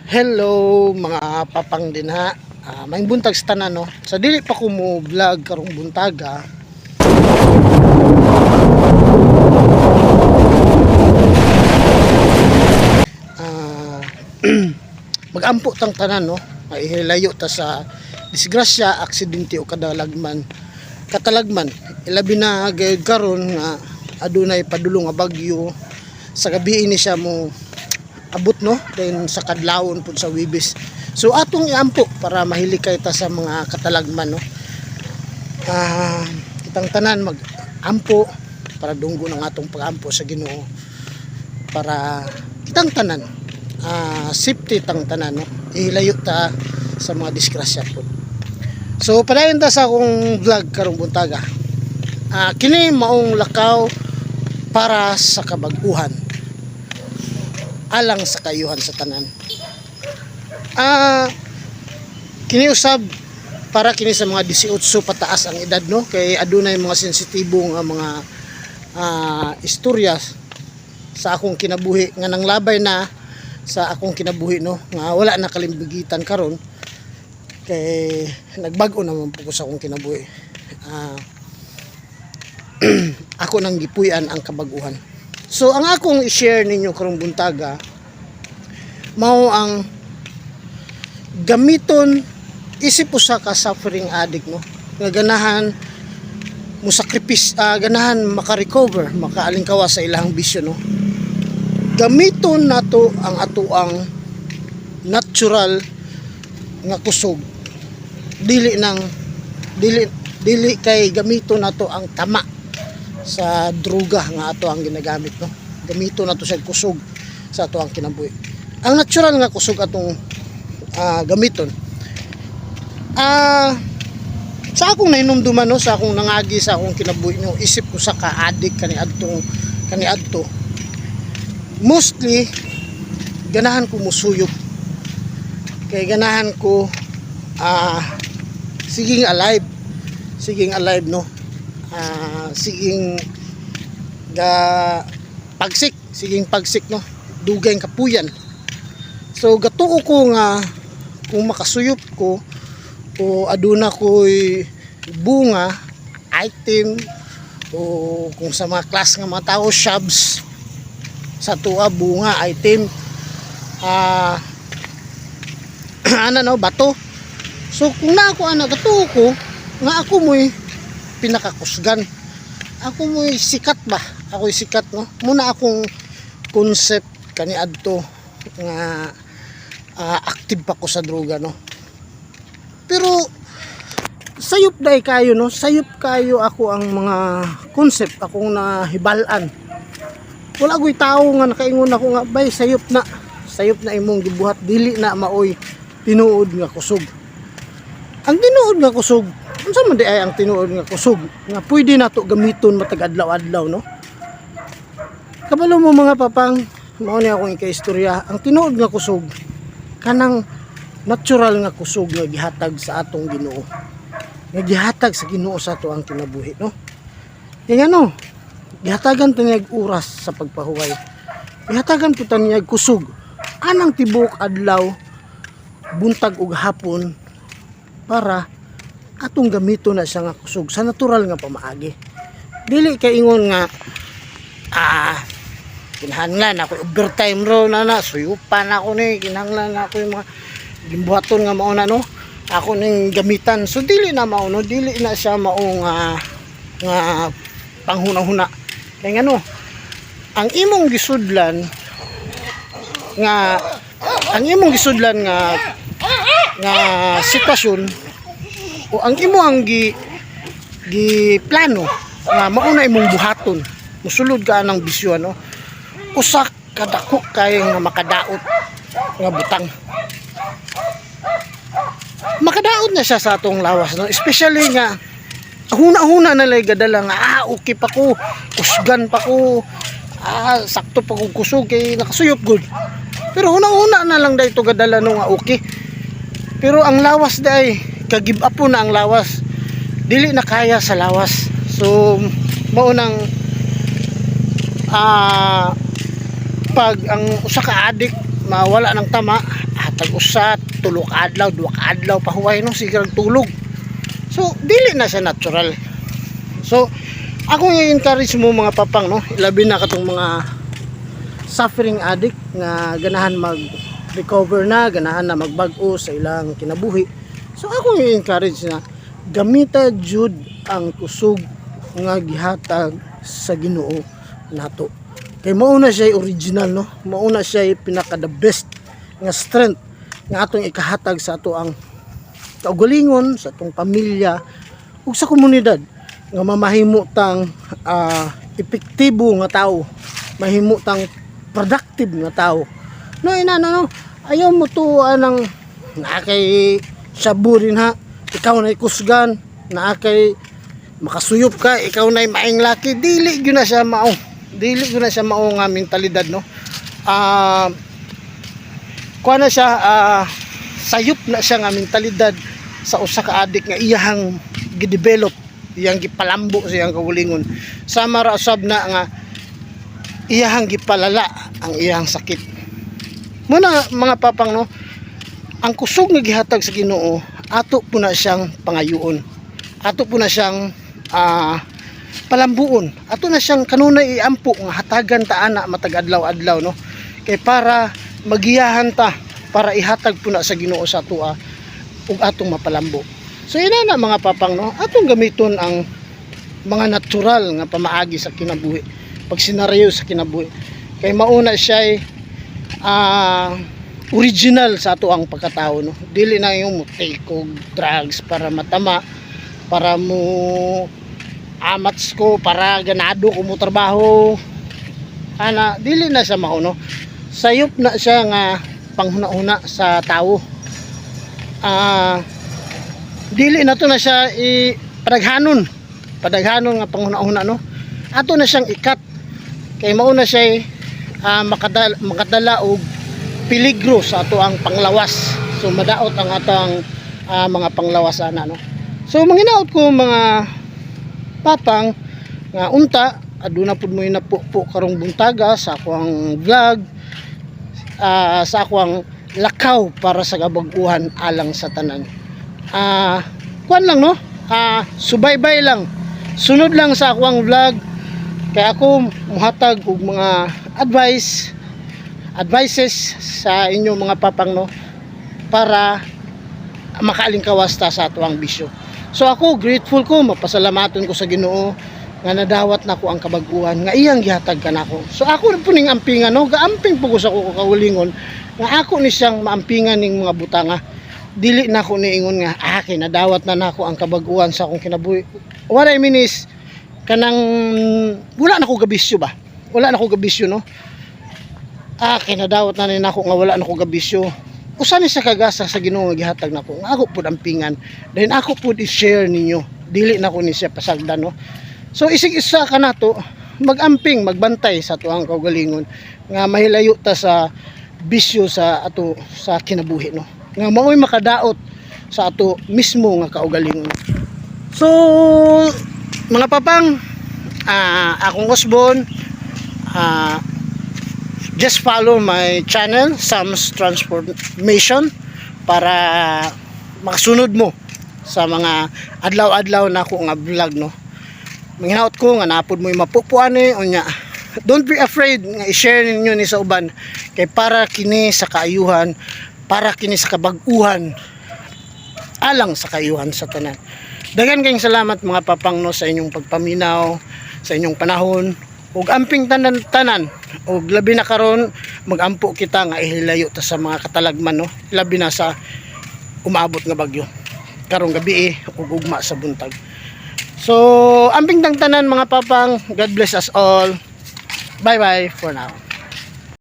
Hello mga papang dinha. Maayong buntag sa tanan, no. Sa dili pa ko mo vlog karong buntaga. Ah, magampo tang tanan, no. Maihilayo ta sa disgrasya, aksidente o kadalagman. Katalagman, ilabi na gayud karon nga adunay padulong nga bagyo, sa gabi ini siya mo abot, no, then sa kadlawon pud sa Webes. So atong iampo para mahilikay ta sa mga katalagman, no. Kitang tanan mag ampo para dunggo ng atong pagampo sa Ginoo para kitang tanan safety tang tanan, no, ilayo ta sa mga disgrasya pud. So padayon ta sa akong vlog karong buntaga. Kini maong lakaw para sa kabag-uhan alang sa kayuhan sa tanan. Kini usab para kini sa mga 18 pataas ang edad, no, kay adunay mga sensitibo nga mga istorya sa akong kinabuhi nga nanglabay na sa akong kinabuhi, no, nga wala na kalimbigitan karon kay nagbag-o naman po ko sa akong kinabuhi. Ako nang gipuy-an ang kabaguhan. So ang akong i-share ninyo karong buntaga mao ang gamiton isip usa ka suffering addict, no, nga ganahan mo sakripisyo, ganahan maka-recover, makaalingkawa sa ilang bisyo, no. Gamiton nato ang atoang natural nga kusog, dili nang dili dili kay gamiton nato ang tama sa druga nga ato ang ginagamit, no. Gamiton nato sa kusog sa ato ang kinabuhi, ang natural nga kusog atong gamiton. Sa akong nahinumduman, no, sa akong nangagi sa akong kinabuhi, no, isip ko sa ka-addict kaniadto, mostly ganahan ko musuyop kay ganahan ko siging alive, siging alive, no, siging ga pagsik, siging pagsik, no, dugay kapuyan. So gatuo ko nga kung makasuyop ko o aduna ko'y bunga, item, o kung sa mga class nga mga tao, shabs sa tuwa, bunga, item, ana, no, bato. So kung na ako ana, gatuo ko nga ako mo'y pinakakusgan, ako mo'y sikat ba, ako'y sikat, no. Muna akong concept kaniadto nga active pa ko sa droga, no. Pero sayop dai kayo, no, sayop kayo ako ang mga concept akong nahibal-an. Wala ko'y tao nga nakaingon ako nga, "Bay, sayop na, sayop na imong gibuhat, dili na maoy tinuod nga kusog." Ang tinuod nga kusog, unsa man di ay ang tinuod nga kusog nga pwede nato gamiton matag adlaw-adlaw, no? Kabalo mo, mga papang, mao ni akong ikaistorya, ang tinuod nga kusog kanang natural nga kusog nga gihatag sa atong Ginoo, nga gihatag sa Ginoo sa ato ang kinabuhi, no. Kaya no, gihatagan ta niya og oras sa pagpahuway, gihatagan po ta niya og kusog anang tibuok adlaw, buntag ug hapon, para atong gamiton na siya nga kusog sa natural nga pamaagi. Dili kay ingon nga kinahanglan ako overtime ro na na suyupan ako ni, kinahanglan ako yung mga gimbuhaton nga mao na, no, ako ning gamitan. So dili na mao, no, dili na siya mao nga nga panghuna-huna kay ngano ang imong gisudlan nga ang imong gisudlan nga nga sitwasyon o ang imo ang gi gi plano nga mao na imong buhaton, musulod ka ng bisyo, ano, usa kadako kay nga makadaot nga butang, makadaot na siya sa atong lawas, no, especially nga huna-huna na lay gadala nga okay pa ko, kusgan pa ko, sakto pa ko kusog kay nakasuyop gud. Pero huna-huna na lang dayto gadala, no, nga okay, pero ang lawas day ka-give up po na ang lawas, dili na kaya sa lawas. So mao nang pag ang usa ka addict mawala ng tama, Tag usa, 3 ka adlaw, 2 ka adlaw pahuway, no, sige rag tulog. So dili na siya natural. So ako i-encourage mo, mga papang, no, ilabi na katong mga suffering addict nga ganahan mag recover na, ganahan na magbag-o sa ilang kinabuhi. So ako i-encourage na gamita jud ang kusog nga gihatag sa Ginoo nato. Kay mao na siya original, no. Mao na siya pinaka the best nga strength nga atong ikahatag sa ato ang kaugalingon, sa atong pamilya ug sa komunidad nga mamahimo tang epektibo nga tao, mahimo tang productive nga tao, no? Inana, no, ayaw mo tuwa ng naa kay shabu rin ha, ikaw na kusgan, naa kay makasuyop ka, ikaw na maing laki. Dili gyud na siya mao, dili gyud na siya mao nga mentalidad, no? Kuha na siya, sayop na siya nga mentalidad sa usa ka adik nga iyahang gidevelop, iyang gipalambo sa iyang kaugalingon. Sama ra usab na nga iyahang gipalala ang iyang sakit. Muna, mga papang, no, ang kusog nga gihatag sa Ginoo, ato po na siyang pangayuon, ato po na siyang palambuon, ato na siyang kanunay iampo nga hatagan ta ana matag adlaw-adlaw, no, kay para magiyahan ta, para ihatag po na sa Ginoo sa atoa ug atong mapalambo. So ina na, mga papang, no, atong gamiton ang mga natural nga pamaagi sa kinabuhi, pag senaryo sa kinabuhi, kay mauna siya original sa ato ang pagkatao, no? Dili na yung mo take og drugs para matama, para mo amats ko, para ganado ko mo trabaho ana. Dili na siya mao, no? Sayop na siya nga panghuna-huna sa tao. Dili na to na siya i padaghanon, padaghanon nga panghuna-huna, no? Ato na siyang ikat kay mao na siya makadala og peligro sa ato ang panglawas. So madaot ang atang mga panglawas ana, no? So manginaot ko, mga papang, nga unta aduna pud mo napupo karong buntaga sa akong vlog, sa akong lakaw para sa kabag-uhan alang sa tanan. Kuan lang, no, subaybay lang, sunod lang sa akong vlog kay ako muhatag og mga advices sa inyo, mga papang, no, para makaalingkawas ta sa atuang bisyo. So ako grateful ko, mapasalamaton ko sa Ginoo nga nadawat nako ang kabag-uhan nga iyang gihatag kanako. So ako rin po ning ampingan, no, gaamping po ko sa ako kaugalingon nga ako ni siyang maampingan ning mga butanga. Dili na ako niingon nga kay nadawat na nako ang kabag-uhan sa akong kinabuhi. What I mean is kanang wala na ko gabisyo ba, wala na ko gabisyo, no? Kay nadawat na ni nako nga wala na ko gabisyo. Usa ni sa kagasa sa Ginoo nga gihatag nako nga ako pud ampingan, then ako pud i-share ninyo. Dili na ko ni siya pasagdan, no? So isig isa ka nato magamping, magbantay sa atuang kaugalingon nga mahilayo ta sa bisyo sa ato sa kinabuhi, no, nga mao'y makadaot sa ato mismo nga kaugalingon. So mga papang, akong usbon, just follow my channel, Sam's Transformation, para makasunod mo sa mga adlaw-adlaw na ako nga vlog, no? Manghinaot ko nga napod mo mapupuan ni unya. Don't be afraid nga i-share ninyo ni sa uban kay para kini sa kaayuhan, para kini sa kabag-uhan alang sa kaayuhan sa tanan. Daghan kayong salamat, mga papang, no, sa inyong pagpaminaw, sa inyong panahon ug amping tanan tanan. Ug labi na karon, magampo kita nga ihilayo ta sa mga katalagman, no, labi na sa umaabot nga bagyo karong gabi ug ugma sa buntag. So amping tang tanan, mga papang. God bless us all. Bye bye for now.